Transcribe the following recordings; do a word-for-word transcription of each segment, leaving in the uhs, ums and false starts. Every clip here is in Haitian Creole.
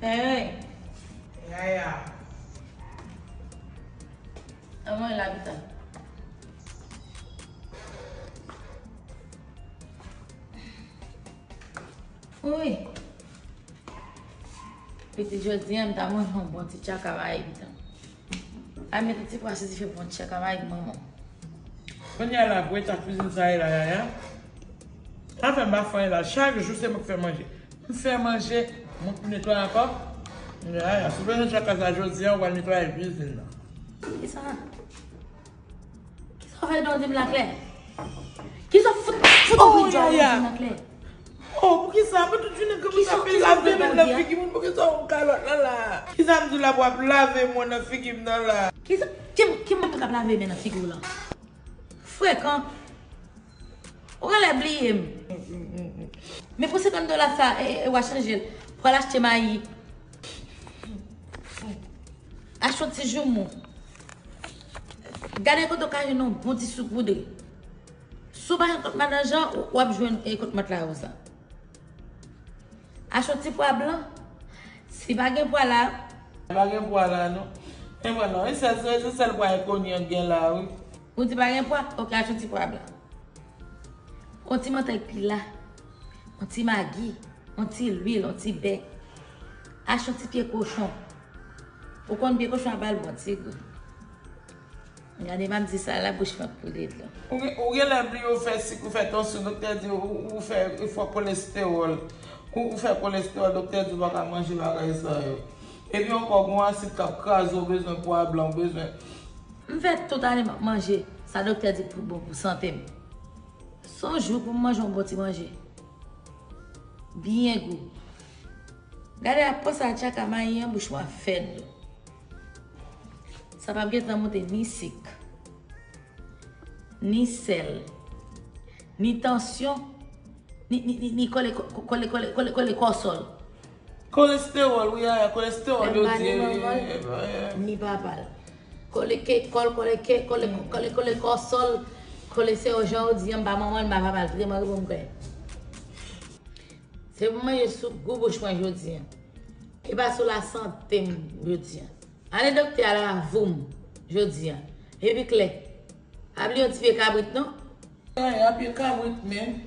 Hey! Yaya. Anmwey, lapital. Wi. Pitit, jodi a, m ta manje yon bon ti tchaka mayi, pitit. Ay, mete ti pwa si ti fè bon ti tchaka mayi pou manman. Kounye a la, pou eta kwizin sa ye la, Yaya. Sa fè m pa fè anyen la. Chak jou, se mwen k fè manje. M fè manje, mwen k netwaye ankò. Yaya, si w bezwen tchaka sa jodi a, ou pral netwaye kwizin nan. Kisa? Kisa w fè non di m la klè? Kisa w fout, fout w pran djòl ou di m la klè? Oh, poukisa? Mwen tout jounen ke mwen ap lave men nan figi moun, poukisa w kalòt lan la? Kisa m di w la pou ap lave men nan figi m nan la? Kisa? Ki, ki moun k ap lave men nan figi w lan? Frekan. Ou genlè bliye m. Men pou senkant dola sa, e, e, w a chanje l. Pou al achte mayi. Achte yon ti joumou. Gade kote w ka jwenn yon bon ti soupoudre. Si w pa jwenn kont Madan Jan, w, w ap jwenn, e, kont Mantlawoza. Achte yon ti pwa blan. Si pa gen pwa la. Pa gen pwa la, non. Men pwa la, wi, se, se, se sèl pwa ekonyan gen la, wi. Ou di pa gen pwa? Oke, achte yon ti pwa blan. Yon ti mantèg pila. Yon ti magi. Yon ti lwil, yon ti bè. Achte yon ti pye kochon. Ou konn pye kochon a ba l bon ti gou. Gade, m ap di sa la, bouch mwen ap koule dlo. Ou gen, ou genlè bliye ou fè sik, ou fè tansyon, doktè di ou, ou, ou fè, ou fè kolestewòl. Ou, ou fè kolestewòl, doktè di ou pa ka manje bagay sa yo. Epi ankò, gen yon asid k ap kraze, ou bezwen pwa blan, ou bezwen. M fè tout ane m ap manje sa doktè di pou bon pou sante m. Se yon jou pou m manje yon bon ti manje. Byen gou. Gade, ap panse a tchaka mayi an, bouch mwen ap fè dlo. Sa p ap gentan monte ni sik, ni sèl, ni tansyon, ni, ni, ni, ni kole, kole, kole, kole, kole kòsòl. Kolestewòl, wi, Yaya, kolestewòl yo di. Ni manman l, ni papa l. Kole ke kòl, kole ke, kole, kole, kole kòsòl, kolestewòl, jan yo di an, m pa manman l, m pa papa l, kite mwen reprann m kwè. Se pou manje sou gou bouch mwen jodi an. E pa sou lasante m jodi an. Ale doktè a la voum jodi an. Epi klè. Pa bliye yon ti pye kabrit non. Ay, a pye kabrit menm.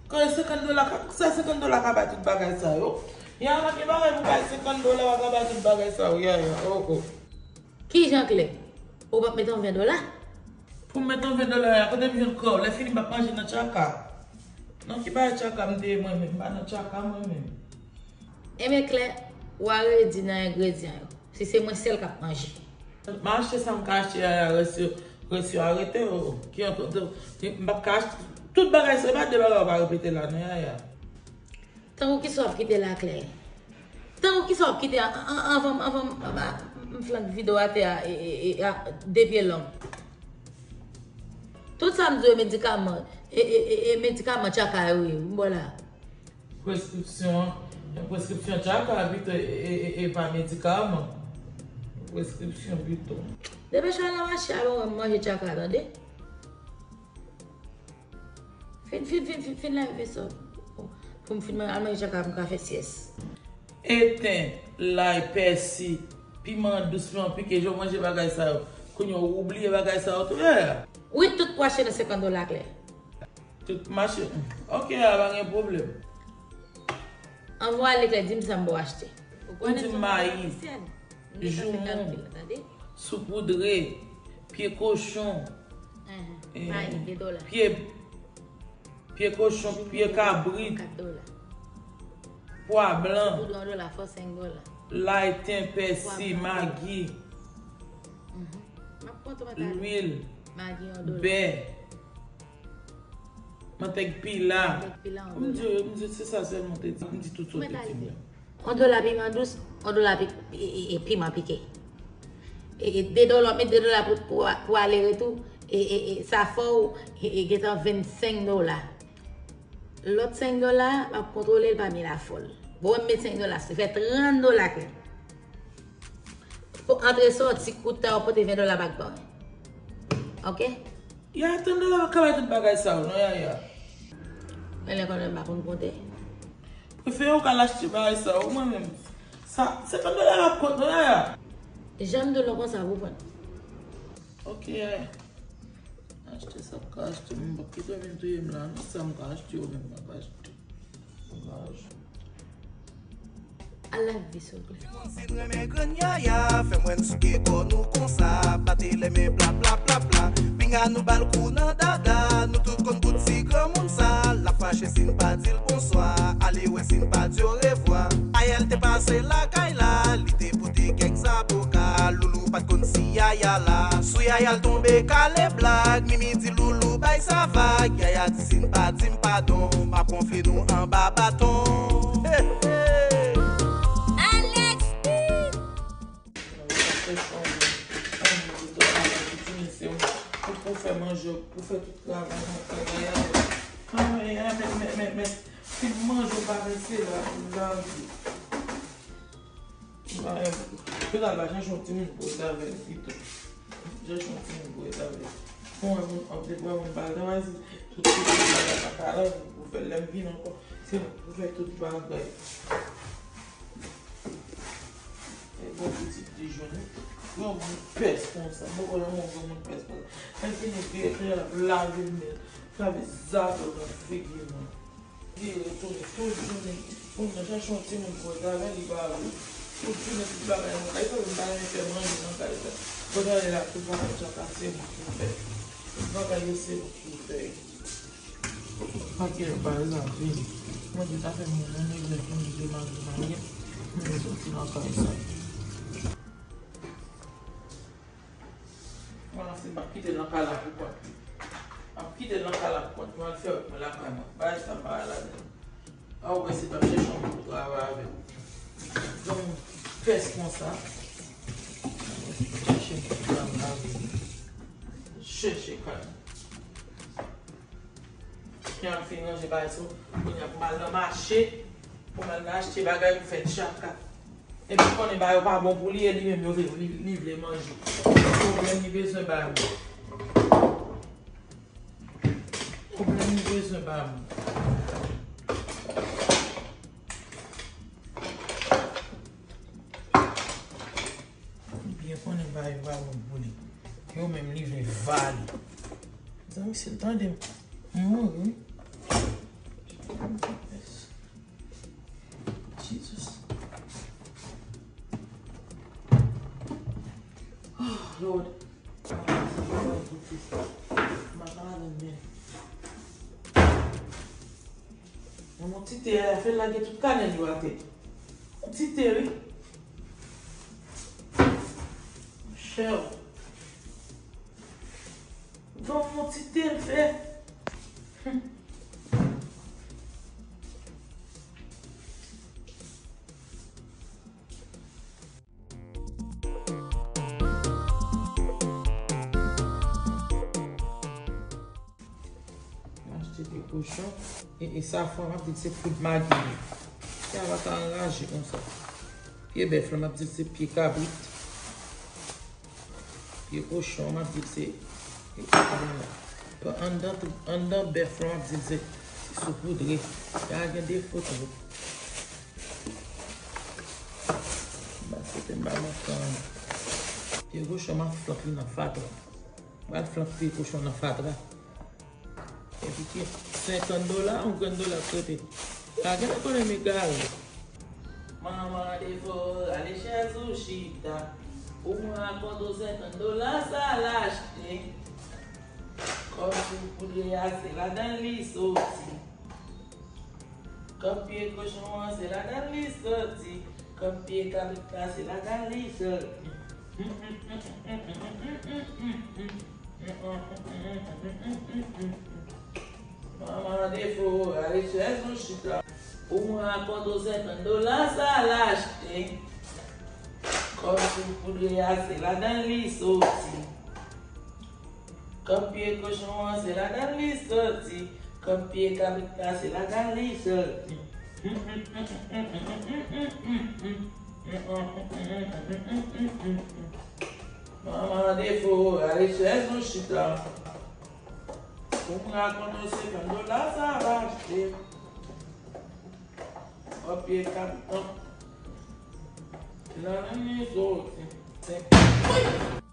Kòm senkant dola ka, sa senkant dola ka bay tout bagay sa yo. Yaya, gen bagay pou bay senkant dola, pa ka bay tout bagay sa yo, Yaya. Oh, oh. Kijan klè? Ou p ap met yon ven dola? Pou m met yon ven dola, Yaya, kote m jwenn kòb? Lè fini m p ap manje nan tchaka. Nan ki bagay tchaka m te ye mwen menm? M pa nan tchaka mwen menm. Enben klè, w a redi nan engredyan yo. Si se mwen sèl k ap manje. M achte sa m ka achte a, rès yo, rès yo a rete, o, o. Ki an, m p ap ka achte tout bagay sa, e pa de bagay ou pa repete la, non, Yaya. Tankou kisa w ap kite la klè? Tankou kisa w ap kite a, an, an, anvan, anvan m, m, m flank vide w atè a, e, e, e, a, de pye long? Tout sa m di w e medikaman, e, e, e, e medikaman tchaka yo ye, m bò la. Preskripsyon, yon preskripsyon tchaka pito e, e, e, e pa medikaman. Preskripsyon pito. Depeche w al nan mache a, ban mwen manje tchaka, tande? Fin, fin, fin, fin, fin lave vesè w. Pou m fin al manje tchaka, pou m ka fè syès. Eten, lay, pèsi, piman dous, piman pike, jan w manje bagay sa yo. Kounye a w oubliye bagay sa yo tou, Yaya. Wi, tout pou achte nan senkant dola klè. Tout mache. Ok, a pa gen pwoblèm. Anvan w ale klè, di m sa m ba w achte. Ou di m mayi, joumou, soupoudre, pye kochon, eh, pye, pye kochon, pye kabrit, pwa blan, lay, ten, pèsi, magi, lwil, bè. Mantèg pila. Mantèg pila, yon dola. M di, m di, se sa sèlman te di. M di tout sa te di m nan. Yon dola piman dous, yon dola pi-, e, e, e, piman pike. E, e, de dola, w ap met de dola pou, pou, pou ale retou. E, e, e, sa fè w, e, e, gentan vennsenk dola. Lòt senk dola, m ap kontwole l pami lafòl. Bon, m met senk dola, se fè trant dola ke. Pou antre sòti, kout ta, w pote ven dola bak ba w. Ok? Ya, trant dola pa ka bay tout bagay sa yo, non, Yaya. Men lè konnen m pa konn konte. Prefere w ka al achte bagay sa yo, mwen menm. Sa, senkant dola ap kont nou, Yaya. Janm dola konsa pou pran. Ok, Yaya. Achte sa m ka achte. M p ap kite w vin touye m la, non. Sa m ka achte, ou menm pa ka achte. Al lav vi souple. Moun si n renmen grenn yaya, fè m wè n souke kò nou konsa, bate lè men bla bla bla bla. Pinga nou ba l kou nan dada, nou tout konn bout ti granmoun sa, l ap fache si n pa di l bonswa, ale wè si n pa di orevwa. Ayè l te pase lakay la, li te pote kèk zaboka, Loulou pa t konn si yaya la. Sou yaya l tonbe kale blag, Mimi di Loulou bay sa vag, yaya di si n pa di m padon, m ap wonfle nou anba baton. Hey, hey. Alex P. Pou fè manje, pou fè tout travay nan kay la, men, men, men, men, men, fin manje, w pa rete la, pou lavi. Yo ta al ba chèche yon timoun pou rete avè l pito. Chèche yon timoun pou rete avè l. Fò yon moun ap depi yon moun pa al travay, si tout timoun pa al travay, pou fè lè m vin ankò, se mwen pou fè tout bagay. E bon pitit li jwenn wi. Yon moun pès konsa. Bon, yon moun, yon moun pès konsa. Mwen fini veye kay la, lave m byen. Lave zago nan figi mwen. Vire tounen tout jounen. Moun nan chache yon timoun pou rete avè li, pa vre. Tout jounen, tout bagay nan kay sa, m pa renmen fè manje nan kay sa. Pandan lè la, tout bagay sa ka se mwen ki fè. Tout bagay yo se mwen ki fè. Makyaj pa lave. Mwen di sa fè moun nan neglè fini de mari marye. Mwen soti nan kay sa. Mwen se m ap kite l nan kay la pou kont li. M ap kite l nan kay la pou kont li. Mwen al fè wout mwen lakay mwen. Bagay sa m pa al ladan l. A ou wè se pa chèche yon moun pou travay avè m. Donk, pès konsa. Chèche moun pou travay avè m. Chèche kay. Jan m fin ranje bagay sou, kounye a pou m al nan mache, pou m al nan achte bagay pou fè tchaka. Epi konnen bagay yo pa bon pou li, e li menm yo vle, li, li vle manje. Pwoblèm li bezwen ba mwen. Pwoblèm li bezwen ba mwen. Li byen konnen bagay yo pa bon pou li. Yo menm li vle vale. Zanmi, si l tande m, m mouri wi. Jesus. Oh, Lord. Mwen pa nan men. Nan yon ti te a, fè l lage tout kanèl yo atè. Yon ti te, wi. Monchè. Donk, yon ti te l fè. M achte de kochon. E, e safran, m ap di l se poud magi li. Sa va ta anraje konsa. Pye bèf la, m ap di l se pye kabrit. Pye kochon, m ap di l se, e, anndan tou, anndan bèf la, m ap di l se, se soupoudre. Sa gen defo tou. M pa sete m pa manke anyen. Pye kochon, m ap flank li nan fatra. M pral flank pye kochon nan fatra. Epi ki senkant dola, yon grenn dola k rete. Pa gen ekonomi egare. Manman Defo rale chèz ou chita. Pou mwen rakonte w senkant dola sa l achte. Kòb soupoudre a se ladan l li soti. Kòb pye kochon an se ladan l li soti. Kòb pye kabrit la se ladan l li soti. Manman Defo rale chèz ou chita. Pou mwen rakonte w senkant dola sa l achte. Kòb soupoudre a se ladan l li soti. Kòb pye kochon an se ladan l li soti. Kòb pye kabrit la se ladan l li soti. Manman Defo rale chèz ou chita. Pou m rakonte w senkant dola sa va achte. Kòb pye kabrit an. Nan men zo, se, se.